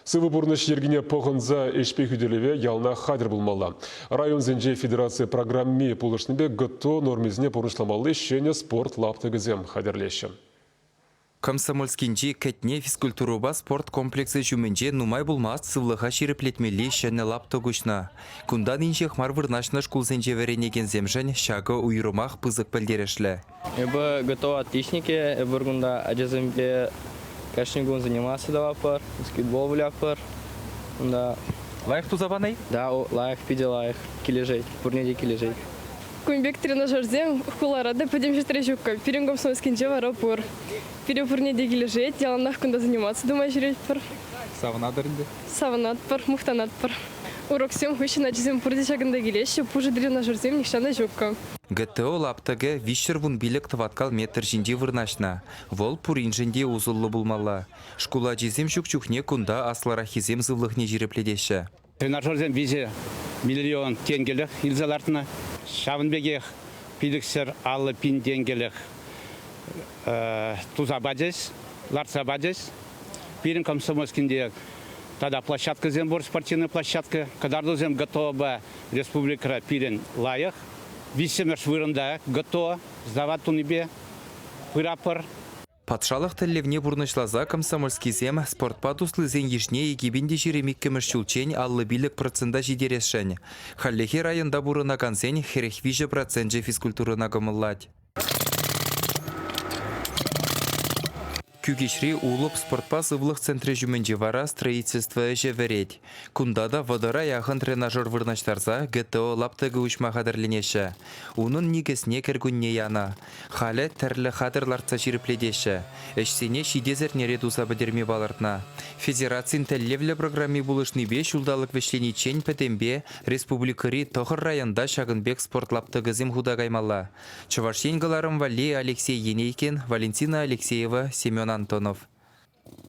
Сывӑ пурнӑҫ йӗркине пӑхӑнса ӗҫпе хӳтӗлеве яланах хатӗр пулмалла. Районсенче федераци программи пулӑшнипе ГТО нормисене пурнӑҫламалли ҫӗнӗ спорт лаптӑкӗсем хатӗрлеҫҫӗ. Комсомольскинчи Кӗтне физкультурӑпа спорт комплексӗ ҫумӗнче нумай пулмасть сывлӑха ҫирӗплетмелли ҫӗнӗ лаптӑк уҫнӑ. Кунтан инҫех мар вырнаҫнӑ шкулсенче вӗренекенсемшӗн ҫакӑ уйрӑмах пысӑк пӗлтерӗшлӗ. Эпӗ ГТО отличникӗ, эпир кунта ачасемпе кашни кун заниматься тӑватпӑр, баскетбол вылятпӑр. Унта Лайӑх туса панӑ-и? Да, лайӑх, питӗ лайӑх. Килӗшет, пурне те килӗшет. Кун пек тренажерсем хулара та пӗтӗм ҫӗртре ҫуккӑ. Пирӗн Комсомольскинче вара пур. Пире пурне те килӗшет, яланах кунта заниматься тума ҫӳретпӗр. Савӑнатӑр ӗнтӗ? Савӑнатпӑр, мухтанатпӑр. Уроксем хыҫҫӑн ачасем пурте ҫакӑнта килеҫҫӗ, пушӑ тренажерсем нихҫан та ҫуккӑ. ГТО лаптӑкӗ 315 тӑваткал метр ҫинче вырнаҫнӑ. Вӑл пуриншӗн те усӑллӑ пулмалла. Шкул ачисем ҫук чухне кунта аслӑраххисем сывлӑхне ҫирӗплетеҫҫӗ. Тренажерсем 3 миллион тенкӗлӗх илсе лартнӑ. Ҫавӑн пекех 550 пин тенкӗлӗх туса пачӗҫ, лартса пачӗҫ. Пирӗн Комсомольскинче тата площадкӑсем пур, спортивная площадка. Кӑтартусем ГТОпа республикӑра пирӗн лайӑх. Виҫҫӗмӗш вырӑнта ГТО сдавать тунипе пыратпӑр. Патшалӑх тӗллевне пурнӑҫласа комсомольскисем спортпа туслисен йышне 2022-мӗш ҫулччен 55 процента ҫитересшӗн. Хальлӗхе районта пурӑнакансен 43 проценчӗ физкультурӑна кӑмӑллать. Кӳкеҫри Улӑп спортпа сывлӑх центрӗ ҫумӗнче вара строительство ӗҫӗ вӗрет. Кунта та вӑтӑра яхӑн тренажер вырнаҫтарса ГТО лаптӑкӗ уҫма хатӗрленеҫҫӗ. Унӑн никӗсне кӗркунне янӑ. Халӗ тӗрлӗ хатӗр лартса ҫирӗплетеҫҫӗ. Ӗҫсене ҫитес эрнере туса пӗтерме палӑртнӑ. Федерацин тӗллевлӗ программи пулӑшнипе ҫулталӑк вӗҫлениччен пӗтӗмпе республикӑри тӑхӑр районта ҫакӑн пек спорт лаптӑкӗсем хута каймалла. Чӑваш Ен кӑларӑм валли Алексей Енейкин, Валентина Алексеева, Семен Антонов.